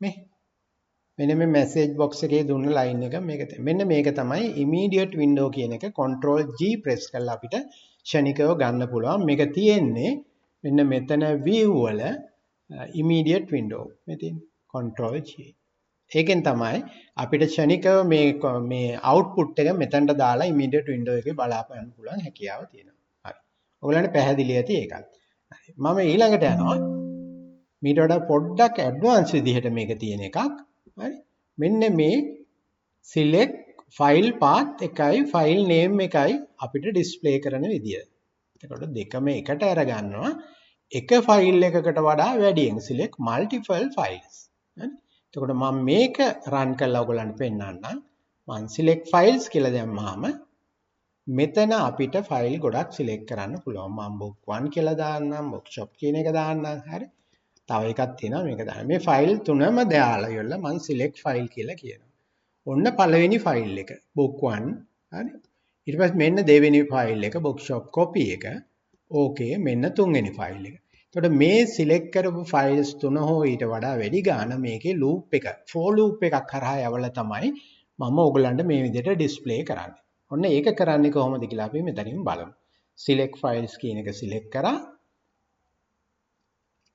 මේ මෙන්න මේ මැසේජ් බොක්ස් එකේ දුන්න ලයින් එක මේක මෙන්න මේක තමයි ඉමීඩියට් වින්ඩෝ කියන එක control G press කරලා අපිට ක්ෂණිකව ගන්න පුළුවන්. මේක තියෙන්නේ මෙන්න මෙතන view වල ඉමීඩියට් වින්ඩෝ මේ තියෙන්නේ control G. ඒකෙන් තමයි අපිට ක්ෂණිකව මේ මේ අවුට්පුට් එක මෙතනට දාලා ඉමීඩියට් වින්ඩෝ එකේ බලාපන්න පුළුවන් හැකියාව තියෙනවා. හරි. ඔයගොල්ලන්ට පැහැදිලි ඇති ඒකත්. හරි. මම ඊළඟට යනවා. මීට වඩා පොඩ්ඩක් ඇඩ්වාන්ස් විදිහට මේක තියෙන එකක්. හරි. මෙන්න මේ select file path එකයි file name එකයි අපිට ඩිස්ප්ලේ කරන විදිය. එතකොට දෙකම එකට අරගන්නවා. එක ෆයිල් එකකට වඩා වැඩියෙන් select multiple files. හරි. එතකොට මම මේක රන් කරලා ඔයගොල්ලන්ට පෙන්නන්නම්. මං select files කියලා දැම්මහම මෙතන අපිට ෆයිල් ගොඩක් සිලෙක්ට් කරන්න පුළුවන්. මම book 1 කියලා දාන්නම්, bookshop කියන එක දාන්නම්. හරි. තව එකක් තියෙනවා මේක දාන්න. මේ ෆයිල් තුනම දාලා ඉවරලා මං select file කියලා කියනවා. ඔන්න පළවෙනි ෆයිල් එක book 1. හරි. ඊට පස්සේ මෙන්න දෙවෙනි ෆයිල් එක bookshop copy එක. ඕකේ මෙන්න තුන්වෙනි ෆයිල් එක. එතකොට මේ සිලෙක්ට් කරපු ෆයිල්ස් තුන හෝ ඊට වඩා වැඩි ගාන මේකේ ලූප් එක for loop එකක් හරහා යවලා තමයි මම ඔයගලන්ට මේ විදිහට ඩිස්ප්ලේ කරන්නේ. ඔන්න ඒක කරන්නේ කොහොමද කියලා අපි මෙතනින් බලමු. Select files කියන එක සිලෙක්ට් කරා.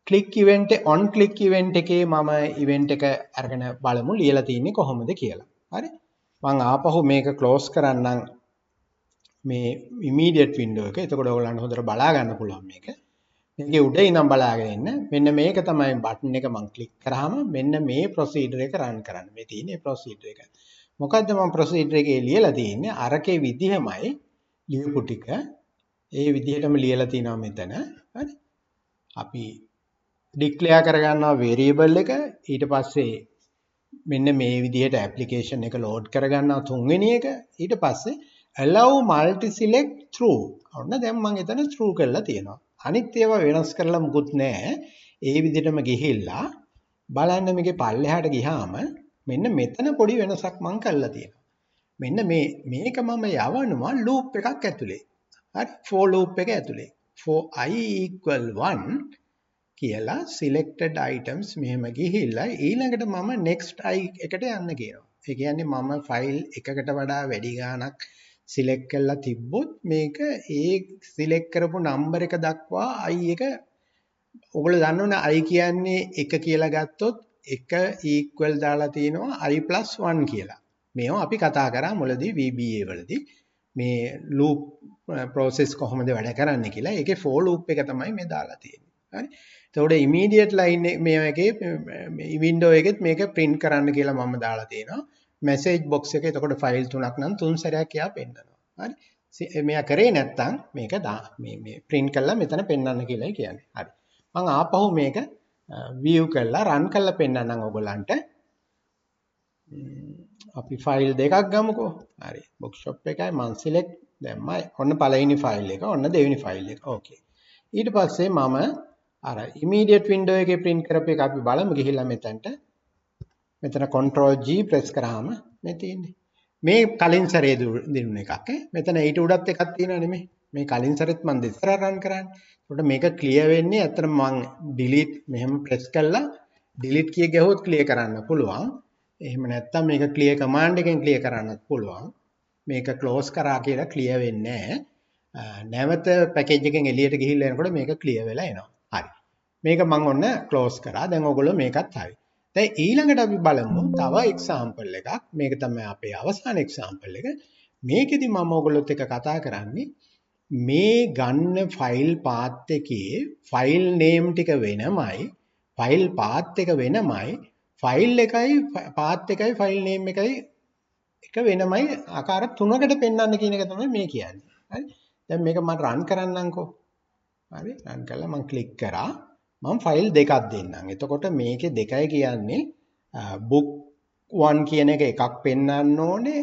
Click event, on click event එකේ මම event එක අරගෙන බලමු ලියලා තින්නේ කොහොමද කියලා. හරි. මං ආපහු මේක ක්ලෝස් කරන්නම් මේ ඉමීඩියට් වින්ඩෝ එක. එතකොට ඔයගොල්ලන්ට හොඳට බලා ගන්න පුළුවන් මේක. මේකේ උඩ ඉඳන් බලාගෙන ඉන්න. මෙන්න මේක තමයි බටන් එක. මං ක්ලික් කරාම මෙන්න මේ ප්‍රොසීඩර් එක රන් කරන්න. මේ තියෙන්නේ ප්‍රොසීඩර් එක. මොකද්ද මං ප්‍රොසීඩර් එකේ ලියලා තියෙන්නේ? අරකේ විදිහමයි ලියපු ටික. ඒ විදිහටම ලියලා තිනවා මෙතන. හරි. අපි ඩික්ලෙයාර් කරගන්නවා වේරියබල් එක. ඊට පස්සේ මෙන්න මේ විදිහට ඇප්ලිකේෂන් එක ලෝඩ් කරගන්නවා තුන්වෙනි එක. ඊට පස්සේ allow multi select true. ඔන්න දැන් මං එතන true කරලා තියෙනවා. අනිත් ඒවා වෙනස් කරලා මුකුත් නෑ. ඒ විදිහටම ගිහිල්ලා බලන්න මේකේ පල්ලෙහාට ගිහාම මෙන්න මෙතන පොඩි වෙනසක් මං කරලා තියෙනවා. මෙන්න මේ මේක මම යවනවා ලූප් එකක් ඇතුලේ. හරි, for loop එක ඇතුලේ. For i equal 1 කියලා selected items මෙහෙම ගිහිල්ලා ඊළඟට මම next i එකට යන්න කියනවා. ඒ කියන්නේ මම ෆයිල් එකකට වඩා වැඩි ගාණක් සිලෙක්ට් කරලා තිබ්බොත් මේක ඒ සිලෙක්ට් කරපු නම්බර් එක දක්වා i එක, ඔයගොල්ලෝ දන්නවනේ i කියන්නේ 1 කියලා ගත්තොත් 1 equal දාලා තියෙනවා i 1 කියලා. මේවා අපි කතා කරා මුලදී VBA වලදී මේ ලූප් ප්‍රොසෙස් කොහොමද වැඩ කරන්නේ කියලා. ඒකේ for loop එක තමයි මේ දාලා තියෙන්නේ. හරි. එතකොට ඉමීඩියට් ලයින් මේ එකේ මේ වින්ඩෝ එකෙත් මේක ප්‍රින්ට් කරන්න කියලා මම දාලා තියෙනවා. මැසේජ් බොක්ස් එක එතකොට ෆයිල් තුනක් නම් තුන් සැරයක් එයා පෙන්නනවා. හරි. මෙයා කරේ නැත්තම් මේක දා මේ මේ ප්‍රින්ට් කරලා මෙතන පෙන්වන්න කියලායි කියන්නේ. හරි. මං ආපහු මේක විව් කරලා රන් කරලා පෙන්නන්නම් ඔයගොල්ලන්ට. අපි ෆයිල් දෙකක් ගමුකෝ. හරි. බුක්ෂොප් එකයි මං සිලෙක්ට් දැම්මා. ඔන්න පළවෙනි ෆයිල් එක, ඔන්න දෙවෙනි ෆයිල් එක. ඕකේ. ඊට පස්සේ මම අර ඉමීඩියට් වින්ඩෝ එකේ ප්‍රින්ට් කරපු එක අපි බලමු ගිහිල්ලා මෙතනට. මෙතන control G press කරාම මේ තියෙන්නේ. මේ කලින් සැරේ දුන්න එකක් ඈ. මෙතන ඊට උඩත් එකක් තියෙනවා නෙමෙයි. මේ කලින් සැරෙත් මම දෙසරක් රන් කරානේ. එතකොට මේක ක්ලියර් වෙන්නේ ඇත්තටම මං ඩිලීට් මෙහෙම ප්‍රෙස් කළා ඩිලීට් කිය ගැහුවොත් ක්ලියර් කරන්න පුළුවන්. එහෙම නැත්නම් මේක ක්ලියර් කමාන්ඩ් එකෙන් ක්ලියර් කරන්නත් පුළුවන්. මේක ක්ලෝස් කරා කියලා ක්ලියර් වෙන්නේ නැහැ. නැවත පැකේජ් එකෙන් එළියට ගිහිල්ලා එනකොට මේක ක්ලියර් වෙලා එනවා. හරි. මේක මං ඔන්න ක්ලෝස් කරා. දැන් ඔයගොල්ලෝ මේකත් හරි. දැන් ඊළඟට අපි බලමු තව එක්සැම්පල් එකක්. මේක තමයි අපේ අවසාන එක්සැම්පල් එක. මේකෙදි මම ඔයගොල්ලොත් එක්ක කතා කරන්නේ මේ ගන්න ෆයිල් පාත් එකේ ෆයිල් නේම් ටික වෙනමයි, ෆයිල් පාත් එක වෙනමයි, ෆයිල් එකයි පාත් එකයි ෆයිල් නේම් එකයි එක වෙනමයි ආකාර තුනකට පෙන්වන්න කියන එක තමයි මේ කියන්නේ. හරි. දැන් මේක මම රන් කරන්නම්කෝ. හරි. රන් කළා මම ක්ලික් කරා. මම ෆයිල් දෙකක් දෙන්නම්. එතකොට මේකේ දෙකයි කියන්නේ book 1 කියන එක එකක් පෙන්වන්න ඕනේ.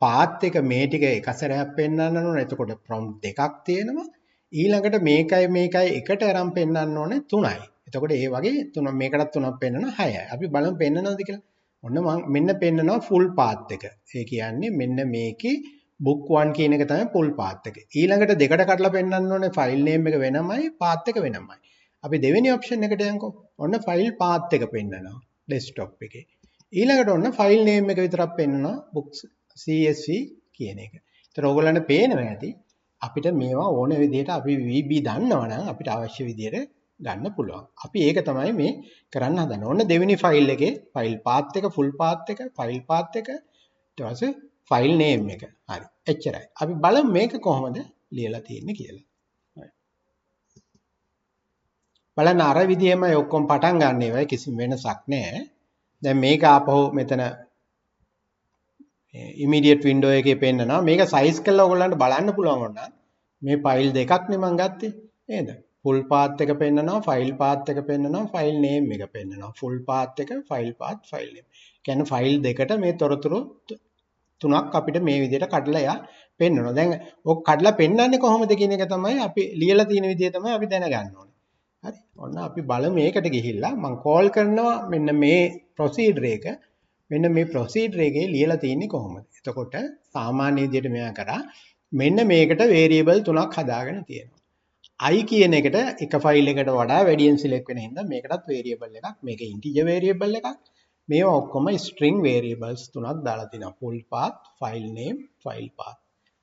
පාත් එක මේ ටික එක සැරයක් පෙන්වන්න ඕනේ. එතකොට ප්‍රොම්ප්ට් දෙකක් තියෙනවා. ඊළඟට මේකයි මේකයි එකට අරන් පෙන්වන්න ඕනේ තුනයි. එතකොට ඒ වගේ තුන මේකටත් තුනක් පෙන්වනවා හයයි. අපි බලමු පෙන්වනවද කියලා. ඔන්න මං මෙන්න පෙන්නනවා ෆුල් පාත් එක. ඒ කියන්නේ මෙන්න මේකේ book 1 කියන එක තමයි ෆුල් පාත් එක. ඊළඟට දෙකට කඩලා පෙන්වන්න ඕනේ ෆයිල් නේම් එක වෙනමයි පාත් එක වෙනමයි. අපි දෙවෙනි ඔප්ෂන් එකට යන්කෝ. ඔන්න ෆයිල් පාත් එක පෙන්නනවා ඩෙස්ක්ටොප් එකේ. ඊළඟට ඔන්න ෆයිල් නේම් එක විතරක් පෙන්නනවා books CSV කියන එක. ඒතර ඔයගොල්ලන්ට පේනවා ඇති අපිට මේවා ඕන විදිහට අපි VB දන්නවා නම් අපිට අවශ්‍ය විදිහට ගන්න පුළුවන්. අපි ඒක තමයි මේ කරන්න හදන්නේ. ඔන්න දෙවෙනි ෆයිල් එකේ ෆයිල් පාත් එක, ෆුල් පාත් එක, ෆයිල් පාත් එක, ඊට පස්සේ ෆයිල් නේම් එක. හරි. එච්චරයි. අපි බලමු මේක කොහොමද ලියලා තියෙන්නේ කියලා. බලන්න අර විදිහමයි ඔක්කොම පටන් ගන්න ඒවායි කිසිම වෙනසක් නෑ. දැන් මේක ආපහු මෙතන ඉමීඩියට් වින්ඩෝ එකේ පෙන්නනවා. මේක සයිස් කරලා ඔයගොල්ලන්ට බලන්න පුළුවන් වුණා. මේ ෆයිල් දෙකක් නේ මං ගත්තේ නේද? ෆුල් පාත් එක පෙන්නනවා, ෆයිල් පාත් එක පෙන්නනවා, ෆයිල් නේම් එක පෙන්නනවා. ෆුල් පාත් එක, ෆයිල් පාත්, ෆයිල් නේම්. කියන්නේ ෆයිල් දෙකට මේ තොරතුරු තුනක් අපිට මේ විදිහට කඩලා යා පෙන්නනවා. දැන් ඔක් කඩලා පෙන්නන්නේ කොහොමද කියන එක තමයි අපි ලියලා තියෙන විදිය තමයි අපි දැනගන්න ඕනේ. හරි. ඔන්න අපි බලමු මේකට ගිහිල්ලා මම කෝල් කරනවා මෙන්න මේ ප්‍රොසීඩර් එක. මෙන්න මේ ප්‍රොසීඩර් එකේ ලියලා තියෙන්නේ කොහොමද? එතකොට සාමාන්‍ය විදිහට මෙයා කරා මෙන්න මේකට වේරියබල් තුනක් හදාගෙන තියෙනවා. I කියන එකට එක ෆයිල් එකට වඩා වැඩියෙන් සිලෙක්ට් වෙන හින්දා මේකටත් වේරියබල් එකක්. මේක ඉන්ටිජර් වේරියබල් එකක්. මේවා ඔක්කොම ස්ට්‍රින්ග් වේරියබල්ස් තුනක් දාලා තිනවා. full path, file name, file path.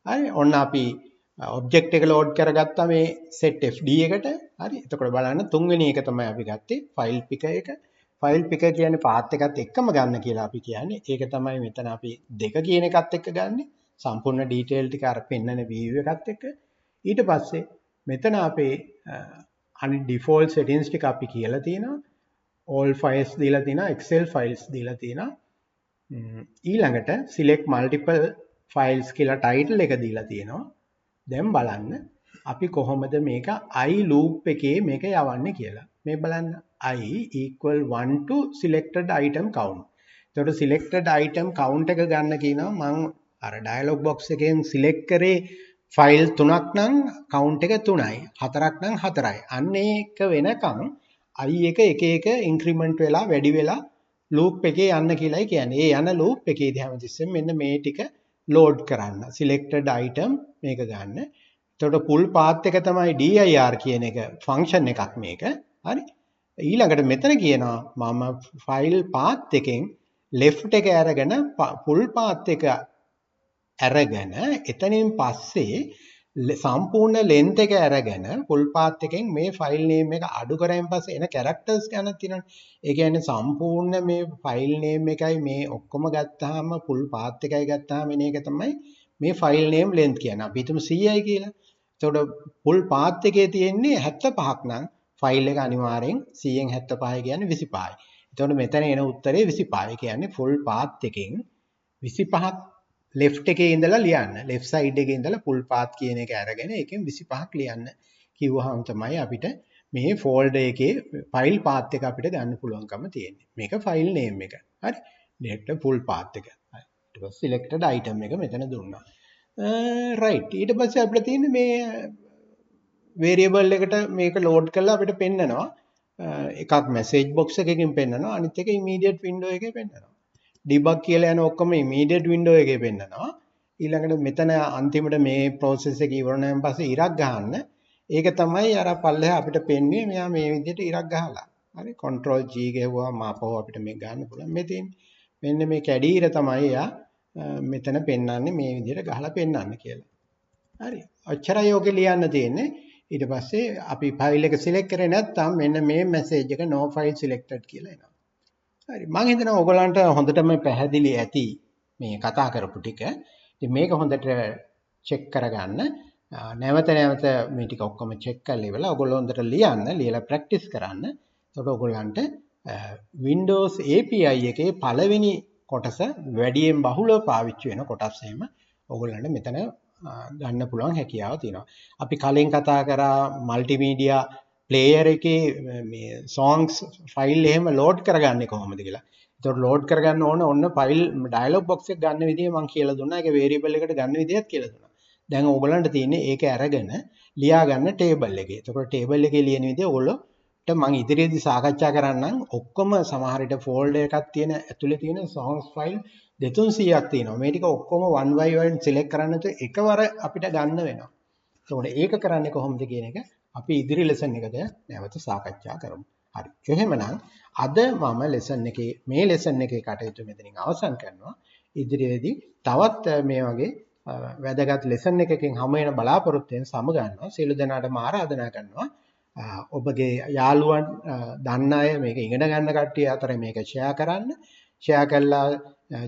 හරි. ඔන්න අපි ඔබ්ජෙක්ට් එක ලෝඩ් කරගත්තා මේ set fd එකට. හරි. එතකොට බලන්න තුන්වෙනි එක තමයි අපි ගත්තේ ෆයිල් පිකර් එක. ෆයිල් පිකර් කියන්නේ පාත් එකත් එක්කම ගන්න කියලා අපි කියන්නේ. ඒක තමයි මෙතන අපි දෙක කියන එකත් එක්ක ගන්නෙ. සම්පූර්ණ ඩීටේල් ටික අර පෙන්නන view එකත් එක්ක. ඊට පස්සේ මෙතන අපේ අනිත් ඩිෆෝල්ට් සෙටින්ග්ස් ටික අපි කියලා තියෙනවා. All files දීලා තියෙනවා, Excel files දීලා තියෙනවා. ඊළඟට select multiple files කියලා ටයිටල් එක දීලා තියෙනවා. දැන් බලන්න අපි කොහොමද මේක I loop එකේ මේක යවන්නේ කියලා. මේ බලන්න I equal 1 to selected item count. එතකොට selected item count එක ගන්න කියනවා. මං අර dialog box එකෙන් select කරේ ෆයිල් තුනක් නම් count එක 3යි. හතරක් නම් 4යි. අන්න ඒක වෙනකන් I එක එක එක ඉන්ක්‍රිමන්ට් වෙලා වැඩි වෙලා ලූප් එකේ යන්න කියලායි කියන්නේ. ඒ යන ලූප් එකේදී හැමතිස්සෙම මෙන්න මේ ටික ලෝඩ් කරන්න. Selected item මේක ගන්න. එතකොට full path එක තමයි dir කියන එක ෆන්ක්ෂන් එකක් මේක. හරි. ඊළඟට මෙතන කියනවා මම ෆයිල් path එකෙන් left එක අරගෙන full path එක අරගෙන එතනින් පස්සේ සම්පූර්ණ ලෙන්ත් එක අරගෙන ෆුල් පාත් එකෙන් මේ ෆයිල් නේම් එක අඩු කරායින් පස්සේ එන කැරක්ටර්ස් ගණන් තියෙනවනේ. ඒ කියන්නේ සම්පූර්ණ මේ ෆයිල් නේම් එකයි මේ ඔක්කොම ගත්තාම ෆුල් පාත් එකයි ගත්තාම එන එක තමයි මේ ෆයිල් නේම් ලෙන්ත් කියන්නේ. අපි හිතමු 100යි කියලා. එතකොට ෆුල් පාත් එකේ තියෙන්නේ 75ක් නම් ෆයිල් එක අනිවාර්යෙන් 100න් 75 කියන්නේ 25යි. එතකොට මෙතන එන උත්තරේ 25. ඒ කියන්නේ ෆුල් පාත් එකෙන් 25ක් ලෙෆ්ට් එකේ ඉඳලා ලියන්න. ලෙෆ්ට් සයිඩ් එකේ ඉඳලා ෆුල් පාත් කියන එක අරගෙන ඒකෙන් 25ක් ලියන්න කිව්වහම තමයි අපිට මේ ෆෝල්ඩර් එකේ ෆයිල් පාත් එක අපිට ගන්න පුළුවන්කම තියෙන්නේ. මේක ෆයිල් නේම් එක. හරි. ඩිරෙක්ටර් ෆුල් පාත් එක. හරි. ඊට පස්සේ සිලෙක්ටඩ් අයිටම් එක මෙතන දුන්නා. රයිට්. ඊට පස්සේ අපිට තියෙන්නේ මේ වේරියබල් එකට මේක ලෝඩ් කරලා අපිට පෙන්නනවා. එකක් මැසේජ් බොක්ස් එකකින් පෙන්නනවා. අනිත් එක ඉමීඩියට් වින්ඩෝ එකේ පෙන්නනවා. ඩිබග් කියලා යන ඔක්කොම ඉමීඩියට් වින්ඩෝ එකේ පෙන්නනවා. ඊළඟට මෙතන අන්තිමට මේ ප්‍රොසෙස් එක ඉවර වුණාන් පස්සේ ඉරක් ගහන්න. ඒක තමයි අර පල්ලෙහා අපිට පෙන්නුවේ මෙයා මේ විදිහට ඉරක් ගහලා. හරි, කන්ට්‍රෝල් G ගැහුවාම ආපහු අපිට මේක ගන්න පුළුවන්. මේ තියෙන්නේ. මෙන්න මේ කැඩී ඉර තමයි එයා මෙතන පෙන්වන්නේ මේ විදිහට ගහලා පෙන්වන්න කියලා. හරි. ඔච්චරයි ඔකේ ලියන්න තියෙන්නේ. ඊට පස්සේ අපි ෆයිල් එක සිලෙක්ට් කරේ නැත්නම් මෙන්න මේ මැසේජ් එක no file selected කියලා එනවා. හරි, මං හිතනවා ඔයගොල්ලන්ට හොඳටම පැහැදිලි ඇති මේ කතා කරපු ටික. ඉතින් මේක හොඳට චෙක් කරගන්න. නැවත නැවත මේ ටික ඔක්කොම චෙක් කරලා ඉවරලා ඔයගොල්ලෝ හොඳට ලියන්න, ලියලා ප්‍රැක්ටිස් කරන්න. එතකොට ඔයගොල්ලන්ට Windows API එකේ පළවෙනි කොටස වැඩියෙන් බහුලව පාවිච්චි වෙන කොටස් එහෙම ඔයගොල්ලන්ට මෙතන ගන්න පුළුවන් හැකියාව තියෙනවා. අපි කලින් කතා කරා මල්ටිමීඩියා ප්ලේයර් එකේ මේ සෝංග්ස් ෆයිල් එහෙම ලෝඩ් කරගන්නේ කොහොමද කියලා. එතකොට ලෝඩ් කරගන්න ඕන ඔන්න ෆයිල් ඩයලොග් බොක්ස් එක ගන්න විදිය මම කියලා දුන්නා. ඒක වේරියබල් එකට ගන්න විදියත් කියලා දුන්නා. දැන් ඕගොල්ලන්ට තියෙන්නේ ඒක අරගෙන ලියා ගන්න ටේබල් එකේ. එතකොට ටේබල් එකේ ලියන විදිය ඕගොල්ලෝට මම ඉදිරියේදී සාකච්ඡා කරන්නම්. ඔක්කොම සමහර විට ෆෝල්ඩර් එකක් තියෙන ඇතුලේ තියෙන සෝංග්ස් ෆයිල් 200-300ක් තියෙනවා. මේ ටික ඔක්කොම one by one select කරන්න නැතුව එකවර අපිට ගන්න වෙනවා. එතකොට ඒක කරන්නේ කොහොමද කියන එක අපි ඉදිරි ලෙසන් එකද නැවත සාකච්ඡා කරමු. හරි. එහෙමනම් අද මම ලෙසන් එකේ මේ ලෙසන් එකේ කටයුතු මෙතනින් අවසන් කරනවා. ඉදිරියේදී තවත් මේ වගේ වැදගත් ලෙසන් එකකින් හමු වෙන බලාපොරොත්තුවෙන් සමුගන්නවා. සියලු දෙනාටම ආරාධනා කරනවා. ඔබගේ යාළුවන් දන්න අය මේක ඉගෙන ගන්න කට්ටිය අතර මේක ෂෙයා කරන්න. ෂෙයා කළා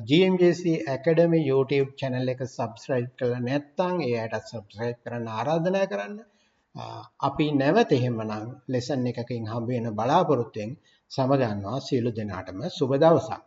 GMJC Academy YouTube channel එක subscribe කරලා නැත්නම් ඒ අයටත් subscribe කරන්න ආරාධනා කරන්න. අපි නැවත එහෙමනම් ලෙසන් එකකින් හම්බ වෙන බලාපොරොත්තුවෙන් සමුගන්නවා. සියලු දෙනාටම සුබ දවසක්.